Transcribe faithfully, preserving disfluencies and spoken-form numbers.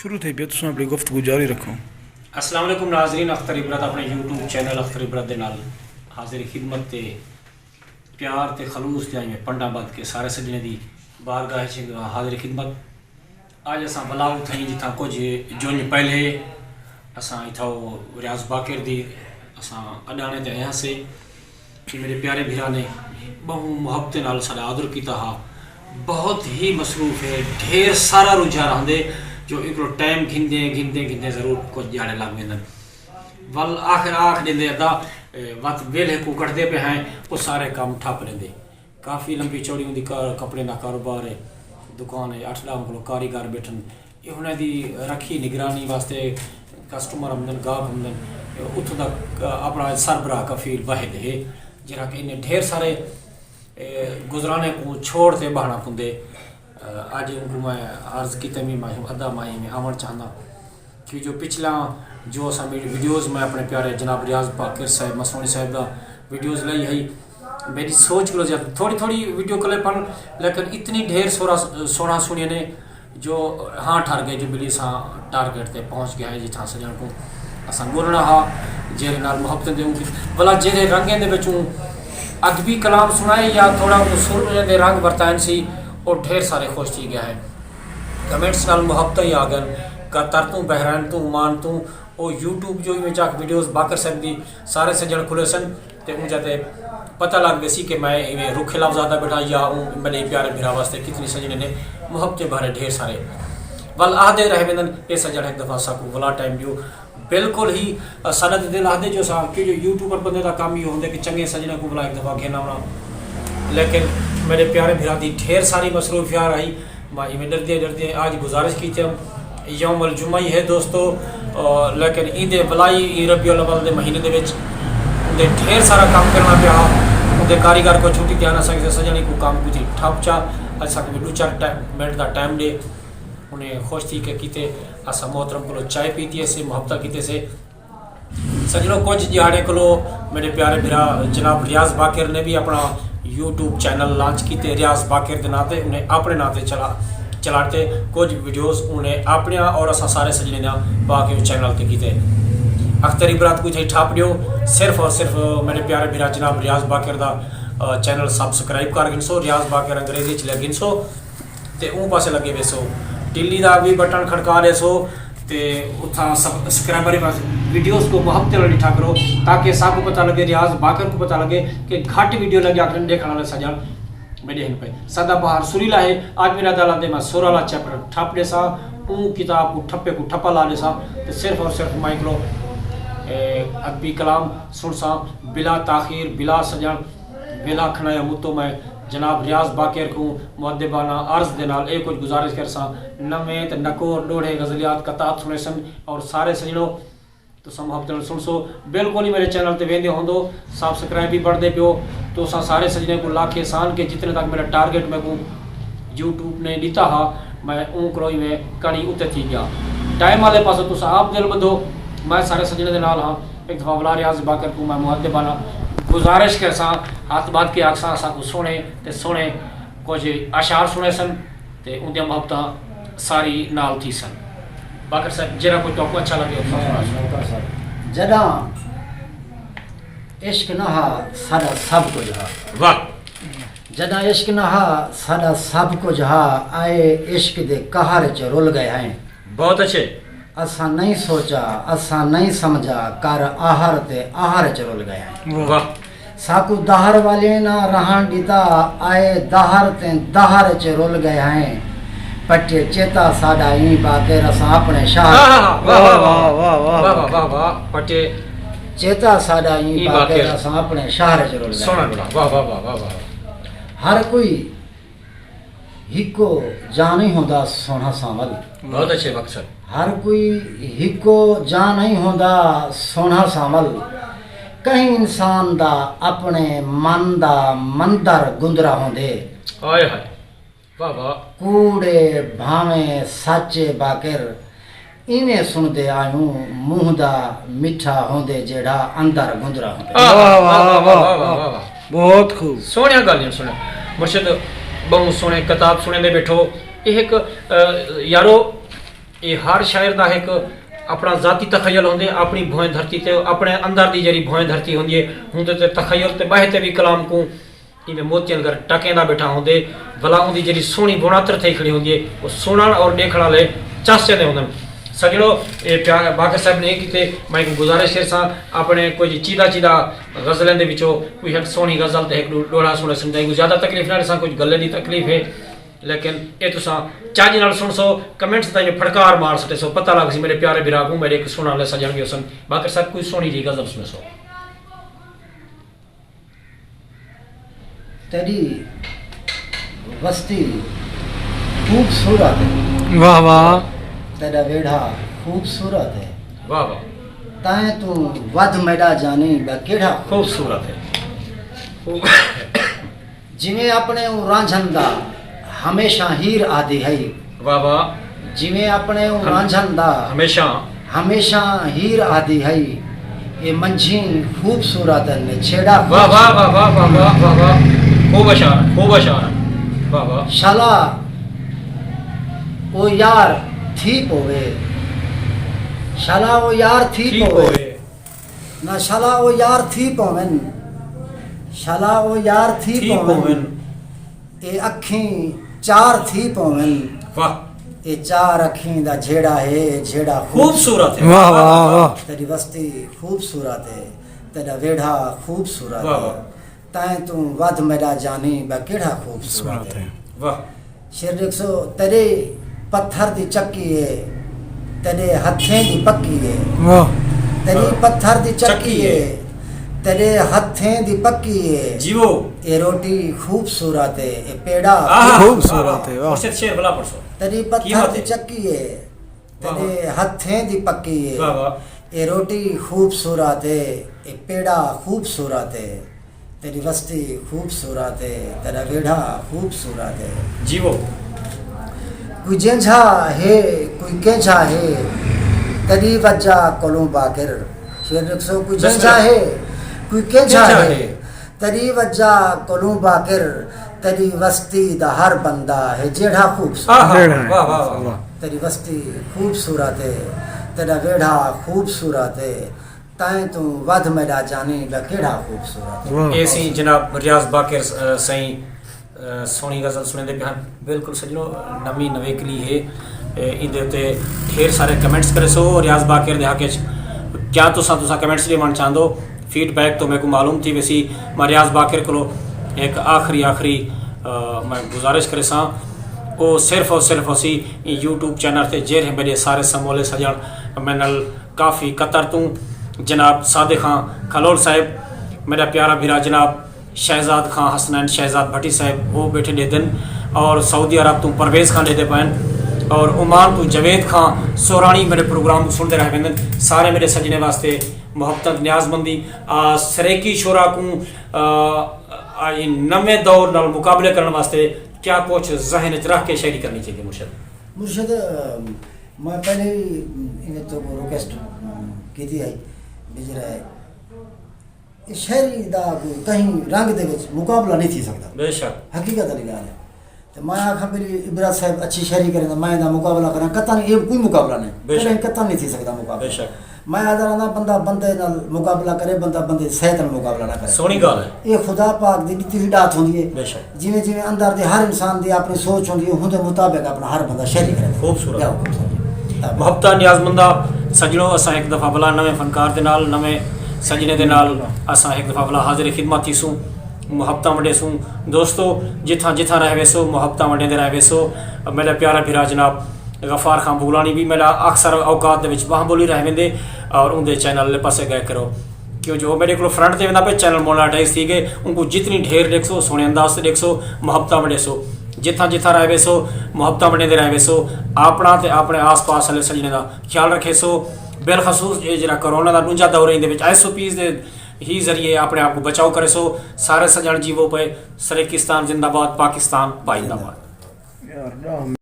شروع تھئی پیا، تساں اپݨی گفتگو جاری رکھو۔ السلام علیکم ناظرین، اختر عبرت اپݨے یوٹیوب چینل اختر عبرت دے نال حاضر خدمت تے پیار تے خلوص دیاں ایویں پنڈاں ٻدھ کے سارے سڄݨیں دی بارگاہ اچ حاضر خدمت۔ اڄ اساں ولا اتھائیں جتھاں کجھ جنج پہلے اساں اتھاؤ ریاض باقر دی اساں اݙاݨے تے آئے ہاسے۔ کہ میرے پیارے بھرا نے ٻہوں محبت نال ساݙا آدر کیتا ہا۔ بہت ہی مصروف ہے، ڈھیر سارا رجحان رہندے جو ایکڑو ٹائم گھندے گھندے گھندے ضرور کجھ ڄاڑے لڳ ویندن۔ ول آخر آکھ ݙیندے ادا وت ویلھے کوں کڈھدے پئے ہیں، او سارے کم ٹھپ ݙیندے۔ کافی لمبی چوڑی اوندی کپڑیں دا کاروبار ہے، دکان ہے، اٹھ ݙاہ کولو کاریگر ٻیٹھن۔ اے انہاں دی رکھی نگرانی واسطے کسٹمر امدن، گاہک امدن، اتھوں دا اپݨا سربراہ کفیل واحد ہے جیڑھا کہ انہیں ڈھیر سارے گزرانے کوں چھوڑ تے ٻہݨا پوندے۔ اڄ اونکوں میں عرض کیتے میں ماہیم ادا ماہیم میں آوݨ چاہنداں کیوں جو پچھلاں جو اساں میری ویڈیوز میں اپݨے پیارے جناب ریاض باقر صاحب مسوݨی صاحب دا ویڈیوز لائی ہئی۔ میݙی سوچ کولو زیادہ تھوڑی تھوڑی ویڈیو کلپ ہن، لیکن اتنی ڈھیر سوہݨا سوہݨا سݨیے نے جو ہاں ٹھر ڳئے جو بلی اساں ٹارگٹ تے پہنچ ڳئے ہیں جتھاں سڄݨ کوں اساں ڳولݨا ہا۔ جیڑھے نال محبتیں دے اوں ولا جیڑھے رنگیں دے وچ اوں ادبی کلام سݨائے یا تھوڑا اوں سر دے رنگ ورتائن سی، او ڈھیر سارے خوش تھی ڳئے ہیں۔ کمنٹس نال محبتاں ہی آ ڳئن۔ قطر توں، بحرین توں، عمان توں، او یوٹیوب جو ایویں چاک ویڈیوز باقر صاحب دی سارے سڄݨ کھلے سن۔ تے اونجا تے پتہ لگ ویسی کہ میں ایویں رکھے لفظ آہدا ٻیٹھاں یا اوں میݙے پیارے بھرا واسطے کتنی سڄݨیں نے محبتیں بھرے ڈھیر سارے ول آہدے رہ ویندن۔ اے سڄݨ ہک دفعہ ساکوں ولا ٹائم ݙیو۔ بالکل ہی ساݙا تے دل آہدے جو اساں کیوں جو یوٹیوبر بندے دا کم ایہو ہوندے کہ چنڳے سڄݨاں کوں ولا ہک دفعہ گھن آوݨا، لیکن میݙے پیارے بھرا دی ڈھیر ساری مصروفیات ہئی۔ ماں ایویں ݙردیاں ݙردیاں آج گزارش کیتے ہم یوم الجمعہ ہی ہے دوستو، لیکن ایندے ولائی ای ربیع الاول دے مہینے دے وچ اوندے ڈھیر سارا کم کرنا پیا ہا۔ اوندے کاریگر کو چھٹی تے آنا سکدے سجݨی کو کم کجھ ٹھپ چا۔ اج ساکوں ݙو چار منٹ دا ٹائم ݙے۔ انہیں خوش تھی کے کیتے اساں محترم کولو چائے پیتی ہے سے محبتہ کیتے سے۔ سجنو کجھ دیہاڑے کلو میرے پیارے بھرا جناب ریاض باقر نے بھی اپنا یوٹیوب چینل لانچ کیتے۔ ریاض باقر دے ناں تے انہیں اپنے ناں تے چلا چلاتے کجھ ویڈیوز انہیں اپنے اور اساں سارے سجنے دیاں پا کے چینل تے کیتے۔ اختر عبرت کو تھے ٹھاپ دیو۔ صرف اور صرف میرے پیارے بھرا جناب ریاض باقر دا چینل سبسکرائب کر گھنسو۔ ریاض باقر انگریزی چ لے گھنسو۔ تے اوں پاسے لگے ویسو۔ ٹلی دا وی بٹن کھڑکا ݙیسو تے اتھاں سبسکرائبر ویڈیوز کو محبت نال ݙٹھا کرو تاکہ ساکوں پتہ لگے ریاض باقر کوں پتہ لگے کہ گھٹ ویڈیو لڳیا کرن ݙیکھݨ والے سڄݨ میݙے ہن پئے۔ سدا بہار سریلا ہے۔ اڄ میرا دل آندے میں سورا والا چیپٹر ٹھپ ݙیساں۔ اوں کتاب کوں ٹھپے کوں ٹھپا لا ݙیساں تے صرف اور صرف میں ہکڑو ادبی کلام سݨساں بلا تاخیر بلا سڄݨ ویلھا کھنایا متو میں جناب ریاض باقر کوں مؤدبانہ عرض دے نال اے کجھ گزارش کرساں۔ نویں تے نکور ݙوہڑے غزلیات قطعات سݨیسن اور سارے سڄݨو تساں محبت نال سݨسو۔ بالکل ہی میرے چینل تے ویندے ہوندو سبسکرائب بھی بݨدے پیو۔ تساں سارے سڄݨیں کوں لاکھ احسان کہ جتنے تک میرا ٹارگٹ میکوں یوٹیوب نے ݙتا ہا میں اوں کولوں ایویں کݨی اتے تھی ڳیا۔ ٹائم والے پاسوں تساں آپ دل ٻدھو۔ میں سارے سڄݨیں دے نال ہاں۔ ہک دفعہ ولا ریاض باقر کوں میں مؤدبانہ گزارش کرساں ہتھ ٻدھ کے آکھساں اساکوں سوہݨے تے سوہݨے کجھ اشعار سݨیسن تے اوندیاں محبتاں ساری نال تھیسن۔ باقر صاحب جیڑھا کجھ تہاکوں اچھا لڳے او تساں سݨاؤ۔ جݙاں عشق نہ ہا ساݙا سب کجھ ہا۔ واہ۔ جݙاں عشق نہ ہا ساݙا سب کجھ ہا آئے عشق دے قہر اچ رل ڳئے ہئیں۔ بہت اچھے۔ اساں نئیں سوچا، اساں نئیں سمجھا، کر آہر تے آہر اچ رل ڳئے ہیں۔ واہ۔ ساکوں دہر والیں نہ رہݨ ݙتا، آئے دہر تے دہر اچ رل ڳئے ہیں۔ پٹے چیتا ساݙا ایں باقر اساں اپݨے شہر۔ آہا، واہ، واہ، واہ، واہ، واہ، واہ، واہ، واہ، واہ، واہ، پٹے۔ چیتا ساݙا ایں ایں باقر باقر۔ اساں اپݨے شہر اچ رل ڳئے سوہݨا ہیں۔ بڑا، واہ، واہ، واہ، واہ، واہ، واہ۔ ہر کوئی ہکو جاں نئیں ہوندا سوہݨا سانول۔ بہت اچھے مقصد۔ ہر کوئی ہکو جاں نئیں ہوندا سوہݨا سانول۔ کہیں انسان دا اپݨے من دا مندر گندرا ہوندے۔ ہائے ہائے۔ واہ واہ۔ کوڑ اے بھانویں سچ اے باقر۔ ایویں سݨدے آیوں منہ دا مٹھا ہوندے جیڑھا اندر گندرا ہوندے۔ آہ، واہ، واہ، واہ، واہ، واہ، واہ، واہ، واہ۔ بہت خوب۔ سوہݨیاں ڳالھیاں سݨ۔ مرشد ٻہوں سوہݨے کتاب سݨیندے ٻیٹھو۔ اے ہک، آ، یارو، اے ہر شاعر دا ہک اپݨا ذاتی تخیل ہوندے، اپݨی بھوئیں دھرتی تے اپݨے اندر دی جیڑھی بھوئیں دھرتی ہوندی ہے، ہوندے تے تخیل تے ٻہہ تے وی کلام کوں ایویں موتیاں کر ٹکیندا ٻیٹھا ہوندے، بھلا اوندی جیڑھی سوہݨی بݨاتر تھئی کھڑی ہوندی ہے، او سݨݨ اور ݙیکھݨ آلے چس چیندے ہوندن۔ سڄݨو، اے پیارے باقر صاحب نے ایں کیتے، میں ہکو گزارش کریساں، اپݨے کجھ چیدہ چیدہ غزلیں دے وچوں کوئی ہک سوہݨی غزل تے ہک ݙو ݙوہڑا سݨیسن، تاں ایکوں زیادہ تکلیف نہ ݙیساں، کجھ گلے دی تکلیف ہے، لیکن اے تساں چاجی نال سݨسو، کمنٹس دا ایویں پھڑکار مار سٹیسو، پتہ لڳسی میݙے پیارے بھرا کوں، میݙے ہک سݨݨ آلے سڄݨ وی ہوسن۔ باقر صاحب کوئی سوہݨی جیہی غزل سݨیسو۔ تیݙی وستی خوبصورت ہے۔ واہ واہ۔ تیݙا ویڑھا خوبصورت ہے۔ واہ واہ۔ تیں توں ودھ میݙا جانی ٻیا کیڑھا۔ خوبصورت ہے۔ جیویں اپݨے اوں رانجھن دا ہمیشاں ہیر آہدی ہئی۔ واہ واہ۔ جیویں اپݨے اوں رانجھن دا ہمیشاں۔ ہمیشاں ہیر آہدی ہئی۔ اے منجھیں خوبصورت ہن، چھیڑا واہ واہ واہ واہ واہ واہ واہ واہ۔ خوب اشعار، خوب اشعار۔ واہ واہ۔ شالا او یار تھی پووے۔ شالا او یار تھی تھی پووے۔ پووے۔ نہ شالا او یار تھی پوون۔ شالا او یار تھی تھی پوون۔ پوون۔ اے اکھیں چار تھی پوون۔ واہ۔ اے چار اکھیں دا جھیڑا ہے، اے جھیڑا خوبصورت ہے۔ واہ واہ واہ۔ تیݙی وستی خوبصورت ہے، تیݙا ویڑھا خوبصورت واہ ہے۔ واہ۔ تیں توں ودھ میݙا جانی ٻیا کیڑھا خوبصورت ہے۔ واہ۔ شعر ݙیکھسو، تیݙے پتھر دی چکی ہے، تیݙے ہتھیں دی پکی ہے۔ واہ۔ تیݙی پتھر دی چکی چکی ہے، ہے۔ تیݙے ہتھیں دی پکی ہے۔ جیوو۔ اے روٹی خوبصورت ہے، اے پیڑا آہا، خوبصورت واہ، واہ۔ ہے، واہ۔ مرشد شعر بھلا پڑھسو۔ تیݙی کی پتھر بات دی ہے۔ چکی ہے، واہ، تیݙے ہتھیں دی پکی ہے۔ واہ، واہ۔ اے روٹی خوبصورت ہے، اے پیڑا خوبصورت ہے، تیݙی وستی خوبصورت ہے، تیݙا ویڑھا خوبصورت ہے۔ جیوو۔ کوئی جینجھا ہے، کوئی کینجھا ہے، تیݙی وجہ کولوں باقر۔ شعر ݙیکھسو، کوئی بسم جینجھا اللہ۔ ہے، کوئی کینجھا کینجھا ہے، ہے۔ تیݙی وجہ کولوں باقر، تیݙی وستی دا ہر بندہ ہے جیڑھا خوبصورت۔ آہا، جیڑھا ہے۔ واہ، واہ، واہ، واہ۔ تیݙی وستی خوبصورت ہے، تیݙا ویڑھا خوبصورت ہے، تیں توں ودھ میݙا جانی ٻیا کیڑھا خوبصورت ہے۔ واہ۔ اے سی جناب ریاض باقر، س-، سائیں، ا، سوہݨی غزل سݨیندے پئے ہن۔ بالکل سڄݨو، نویں نویکلی ہے۔ اے، ایندے اتے ڈھیر سارے کمنٹس کریسو ریاض باقر دے حق اچ۔ کیا تساں، تساں کمنٹس ݙیوݨ چاہندو؟ فیڈ بیک توں میکوں معلوم تھی ویسی۔ میں ریاض باقر کولو ہک آخری، آخری، ا، میں گزارش کریساں، او صرف اور صرف اسی یوٹیوب چینل تے جیڑھے میݙے سارے سمولے سڄݨ میݙے نال کافی قطر توں جناب صادق خان کھلوڑ صاحب، میݙا پیارا بھرا جناب شہزاد خان حسنین شہزاد بھٹی صاحب، او ٻیٹھے ݙیہدن، اور سعودی عرب توں پرویز خان ݙیہدے پئن، اور عمان توں جاوید خان سوہراݨی میݙے پروگرام کوں سݨدے رہ ویندن۔ سارے میݙے سڄݨیں واسطے محبتاں دی نیاز مندی۔ آ، سرائیکی شعراء کوں، آ، آ، نویں دور نال مقابلے کرݨ واسطے کیا کجھ ذہن اچ رکھ کے شاعری کرݨی چاہیدی مرشد؟ مرشد، میں پہلے ہی ایویں تو کو ریکویسٹ کیتی ہے، بھیج رہا ہے۔ اے شاعری دا کوئی کہیں رنگ دے وچ مقابلہ نہیں تھی سکدا۔ بے شک۔ حقیقت والی ڳالھ ہے۔ تے میں آکھاں میݙی عبرت صاحب اچھی شاعری کریں، میں دا مقابلہ کراں، قطعاً اے کوئی مقابلہ نہیں۔ بے شک۔ کہیں قطعاً نہیں تھی سکدا مقابلہ۔ بے شک۔ میں آہدا رہنداں، بندہ بندے نال مقابلہ کرے، بندہ بندے دی صحت نال مقابلہ نہ کرے۔ سوہݨی ڳالھ ہے۔ اے خدا پاک دی ݙتی ہوئی ݙات ہوندی ہے۔ بے شک۔ جیویں جیویں اندر دے ہر انسان دی اپݨی سوچ ہوندی ہے، اوندے مطابق اپݨا ہر بندہ شاعری کرے۔ خوبصورت۔ ٻیا حکم سمجھو۔ محبتاں نیاز منداں سڄݨو، اساں ہک دفعہ ولا نویں فنکار دے نال، نویں سڄݨے دے نال اساں ہک دفعہ ولا حاضر خدمت تھیسوں، محبتاں ونڈیسوں۔ دوستو، جتھاں جتھاں رہ ویسو، محبتاں ونڈیندے رہ ویسو۔ میݙا پیارا بھرا جناب غفار خان بغلانی وی میݙا اکثر اوقات دے وچ ٻانہہ ٻولی رہ ویندے، اور اوندے چینل آلے پاسے ڳئے کرو، کیوں جو او میݙے کولوں فرنٹ تے ویندا پئے، چینل مونیٹائز تھی ڳئے۔ اونکوں جتنی ڈھیر ݙیکھسو، سوہݨے انداز تے ݙیکھسو، محبتاں ونڈیسو۔ جتھاں جتھاں رہ ویسو، محبتاں ونڈیندے رہ ویسو۔ اپݨا تے اپݨے آس پاس آلے سڄݨیں دا خیال رکھیسو۔ بالخصوص اے جیڑھا کورونا دا ݙوجھا دور ہے، ایندے وچ ایس او پیز دے ہی ذریعے اپݨے آپ کوں بچاؤ کریسو۔ سارے سڄݨ جیوو پئے۔ سرائیکستان زندہ باد، پاکستان بائندہ باد۔